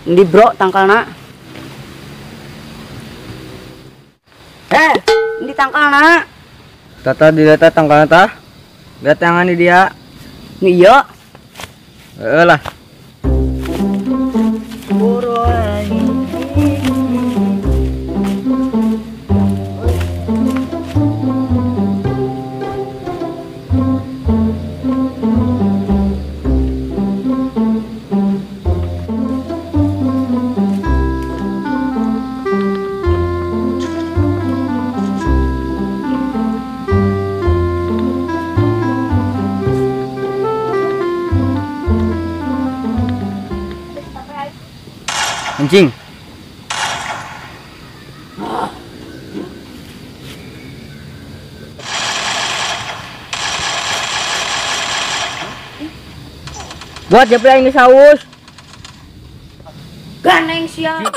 Endi bro tangkalna? Endi tangkalna? Tata di data tangkalna tah. Lihat tangan di dia. Iya. Heeh lah. Anjing. Buat jepla ini saus. Ganeng siap.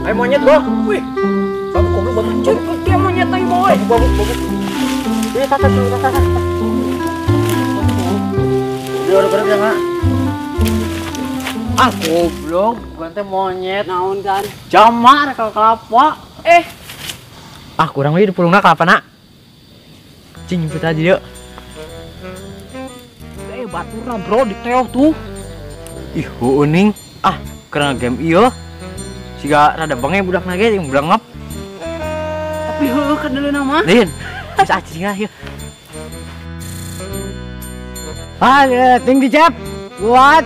Ayo monyet gua. Wih. Babu goblok babu. Cukup dia monyet aing boy. Babu babu. Ini tata tata tata. Dia udah ya, Kak. Ah goblok, bukan teh monyet. Naon kan? Jamar kalau kelapa. Ah kurang we di pulungna kelapa nak. Cing jemput aja yuk. Baturna bro di teoh tuh. Ih, heueuh. Ah, kurang game ieu. Siga rada bange budak na ge yang belangap. Tapi heueuh kadeuleuna mah. Lain. Bisa acing lah ieu. Ah, ting dijap. Buat.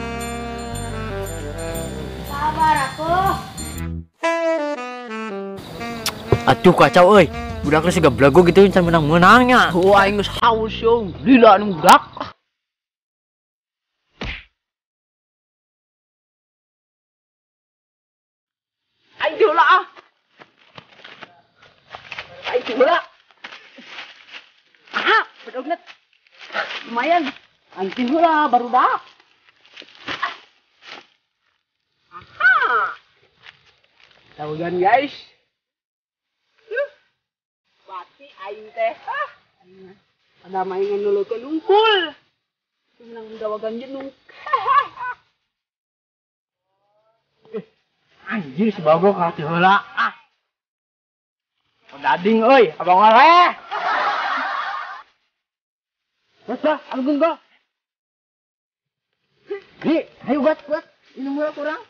Sabar atuh. Aduh kacau euy. Budakna siga belago gitu can menang-menangnya. Heueuh aing geus haus yo. Lila nu budak. Aing heula ah. Aing heula. Aha, bedogna. Lumayan. Anjing heula barudak. Aha. Tahuan guys. Bati aing teh. Ah, ada mainan nulukeun unggul. Menang dawagan jenung. Anjir si Bagok hati heula. Ah. Dading euy, abang oleh. Terus dah, anggung gua. Di, ayo buat, buat. Ini murah kurang.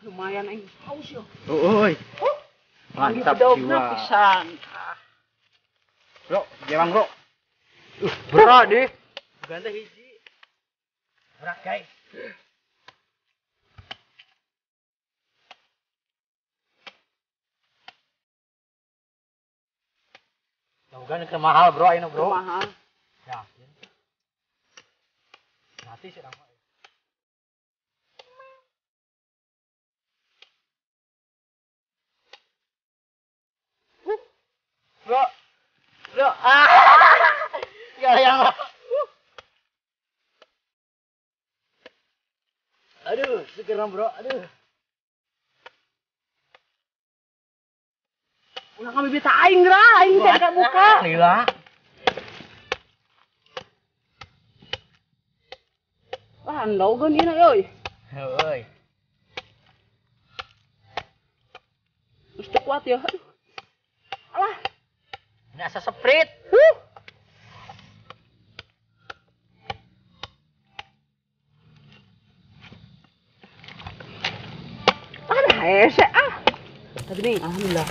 Lumayan aing haus yo. Euy. Mantap jiwa. Pisan. Bro, jewang bro. Berat deh. Ganda hiji. Berat guys. Bukan itu mahal bro, ini bro. Mahal. Yakin. Mati sih nama. Bro, bro, ah, ya yang. Aduh, sekarang bro, aduh. Ulah kami beta aing ra, aing teh ka buka. Lila. Wah, andogeun ieu euy. Heueuy. Geus teu kuat ya. Aduh. Alah. Ini asa sprite. Aduh, hese ah. Tapi nih, alhamdulillah.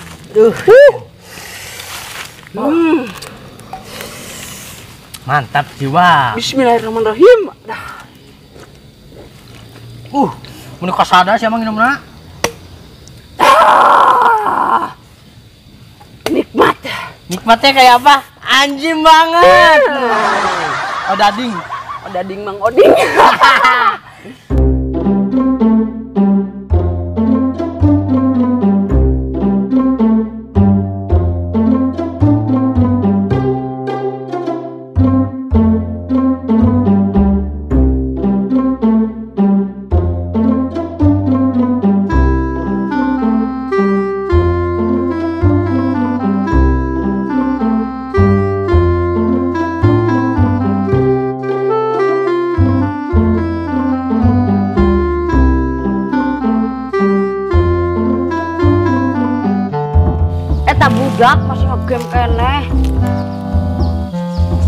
Mantap jiwa. Bismillahirrahmanirrahim. Mun kasada sih emang minumna. Nikmat. Nikmatnya kayak apa? Anjing banget. Oh dading. Oh dading Mang Oding. Budak masih ngegame keneh.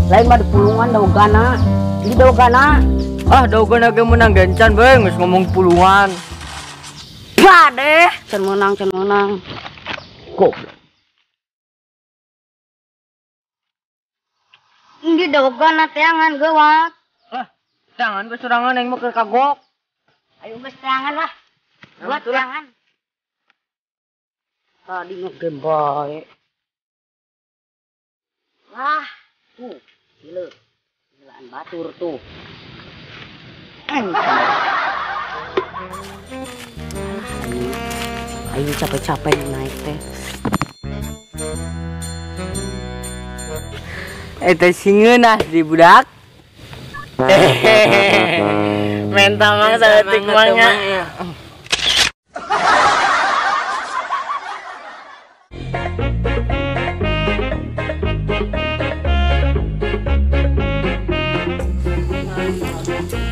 Lain mah dipulungan dawegana. Ini dawegana. Ah, dawegana ge menang gencan bae geus ngomong pulungan. Bah deh, can menang, can menang. Goblok. Ini dawegana teangan geuwat. Ah, teangan geus sorangan aing mah keur kagok. Ayo geus teangan lah. Buat teangan. Tadi ngegame bae. Wah, tuh, gila. Gilaan batur tuh. Ayo capek-capek naik teh. Eta singeunah di budak. Mental mang saeutik mah nya.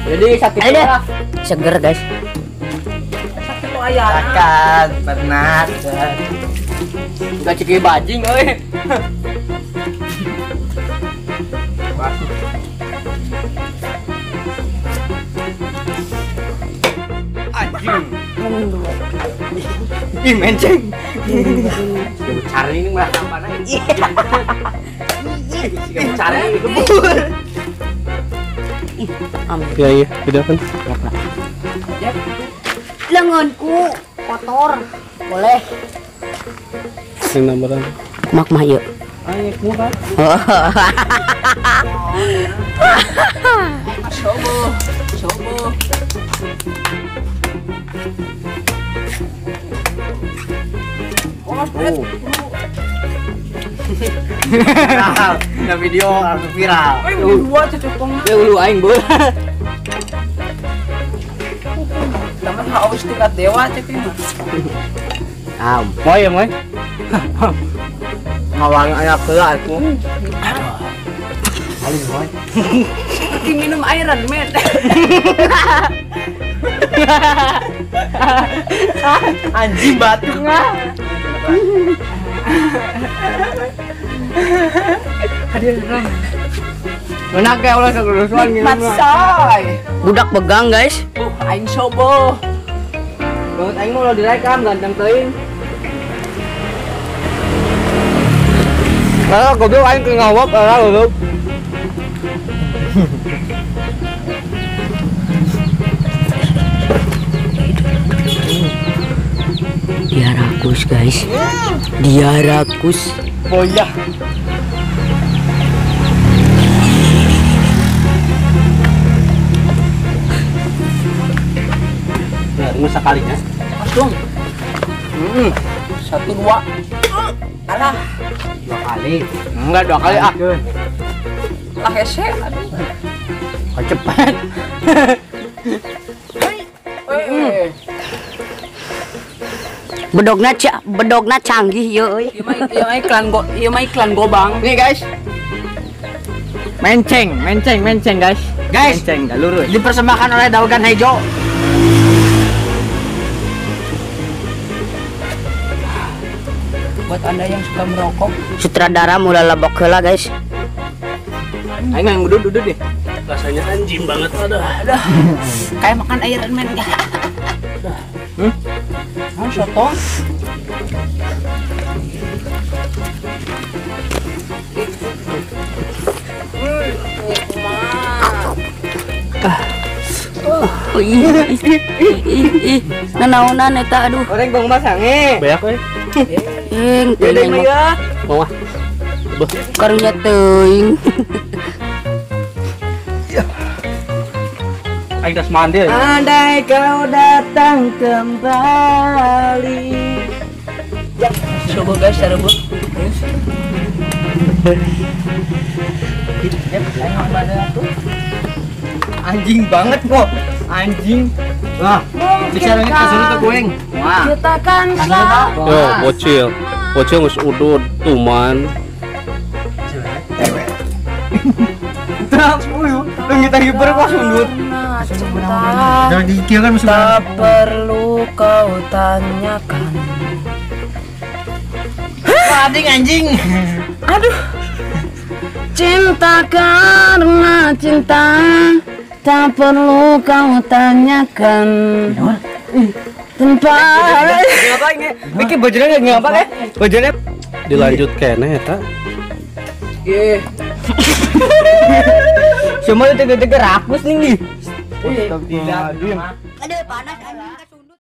Jadi sakit lah. Seger guys. Sakit tuh ayah. Makan, penat. Bukan ciki bajing euy. Anjing. Ih menceng. Cari ini malah kapan aja. Cari ini kebur. Ih, ambil. Iya, iya, beda kan? Ya, lenganku kotor. Boleh. Sing nomboran. Mak mah yuk. Ayo, kumaha? Sobo, sobo. Oh. Viral, nah video langsung viral. Dua cocokong. Ya ulu aing bola. Taman haus tingkat dewa cek ini. Ah, moy ya moy. Ngawang ayak heula aku. Alin moy. Seperti minum airan, men. Anjing batuk ngah. Hadir dong. Menang kayak ulah sagerusuan gitu. Matsai. Budak begang, guys. Aing sobo. Banget aing mau direkam ganteng teuing. Kalau goblok aing keur ngawap ala goblok. Dia rakus, guys. Dia rakus. Boyah. Nah, ini sekalinya. Langsung. 1 2. Alah. 2 kali. Enggak 2 kali ah. Lah hese aduh. Kok cepat. Bedogna canggih ye euy. Ieu mah iklan gobang. Nih guys. Menceng, menceng, menceng guys. Guys, menceng dah lurus. Dipersembahkan oleh Daogan Hejo. Buat Anda yang suka merokok, sutradara mulai lebok heula guys. Aing yang udud-udud deh. Rasanya anjing banget aduh. Aduh. Kayak makan Iron Man. Ah, soto. Oh, ih, nanaonan eta aduh. Goreng bang mas sange. Beak euy. Ing, teuing ya. Mau ah. Karunya teuing. Aing tas mandi. Andai kau datang kembali. Coba guys, cara bu. Anjing banget kok. Anjing. Wah, bicaranya kesuruh tuh kuing. Wah. Kita kan Yo, bocil. Bocil geus udud tuman. Kita hiber kok sundut. Tak perlu kau tanyakan. ading anjing. Aduh. Cinta karena cinta tak perlu kau tanyakan. Tanpa Ngapa ini? Bikin bajunya ngapa eh? Bajunya Dilanjut keneh eta. Ye. Semua tiga-tiga rakus nih nih. Tidak. Aduh, panas anjing.